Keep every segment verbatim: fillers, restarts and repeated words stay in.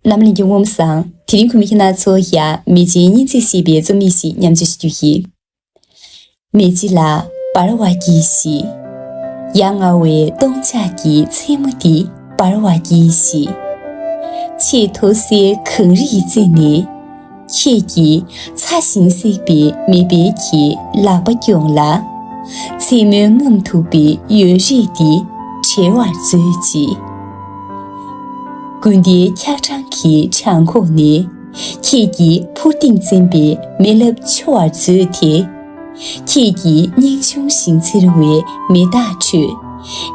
རྣམ་གླིང་གི་ངོམ་སང་དེ་རིང་ཁོ་མི་ཁྱེད་རང་ཚོ་ཡ་མེ་ལྕེའི་སྙན་ཚིག་ཞེས་པའི་རྩོམ་ཡིག་ཞིག་མཉམ་སྤྱོད་ཞུ་རྒྱུ་ཡིན། མེ་ལྕེ་ལ་འབར་བ་གྱིས་ཤིག། ཡ་ང་བའི་སྟོང་ཆ་གི་མཚན་མོ་འདི་འབར་བ་གྱིས་ཤིག། ཆེས་མཐོ་སའི་གངས་རིའི་རྩེ་ནས། ཁྱེད་ཀྱིས་ཚ་ཞིང་བསྲེགས་པའི་མེ་སྤྲེལ་གྱི་ལག་པ་ཀྱོང་ལ། མཚན་མོའི་རྔམ་མཐུག་པའི་ཡོལ་རིས་འདི་བྲལ་བར་མཛོད་ཅིག། དགུན་ཟླའི་འཁྱག་གྲང་གི་བྲང་ཁོག་ནས། ཁྱེད་ཀྱིས་འཕུར་ལྡིང་འཛིན་པའི་མེ་རླབས་འཕྱོ་བར་མཛོད་དེ། ཁྱེད་ཀྱིས་སྙིང་ཆུང་ཞིང་འཚེར་བའི་མེ་སྟག་ཁྲོད།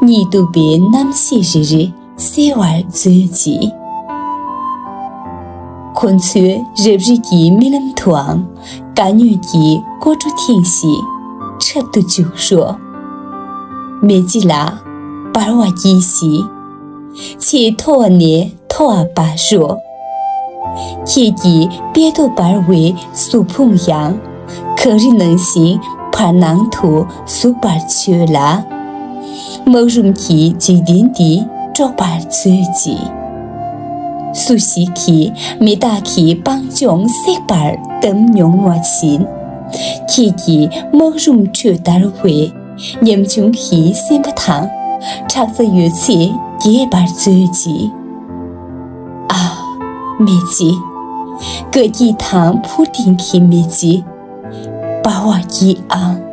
གཉིད་སྡུག་པའི་རྣམ་ཤེས་རེ་རེ་གསལ་བར་མཛོད་ཅིག། ཁོ་ཚོའི་རབ་རིབ་ཀྱི་རྨི་ལམ་དུའང་། དགའ་མྱོས་ཀྱི་སྐོར་བྲོ་ཐེངས་ཤིག་འཁྲབ་ཏུ་འཇུག་རོགས། མེ་ལྕེ་ལགས། འབར་བ་གྱིས་ཤིག། ཆེས་མཐོ་བ་ནས་མཐོ་བར་འབར་རོགས། ཁྱེད་ཀྱི་པད་མདོག་འབར་བའི་གཟུགས་ཕུང་ཡང་། གངས་རི་ནང་བཞིན་བར་སྣང་དུ་ཟུག་པར་བྱོས་ལ། སྨག་རུམ་གྱི་འཇིག་རྟེན་འདི་དཀྲོག་པར་མཛོད་ཅིག། སུ་ཞིག་གིས་མེ་སྟག་གི་སྤང་ལྗོངས་བསྲེགས་པར་བདམས་མྱོང་བ་བཞིན། ཁྱེད་ཀྱིས་སྨག་རུམ་ཁྲོད་བརྡལ་བའི་ཉམ་ཆུང་གི་སེམས་པ་དང་། ཁྲག་རྩ་ཡོད་ཚད་རྒྱས་པར་མཛོད་ཅིག། ཨ། མེ་ལྕེ། དགའ་སྐྱིད་དང་འཕུར་ལྡིང་གི་མེ་ལྕེ། འབར་བ་གྱིས་ཨང་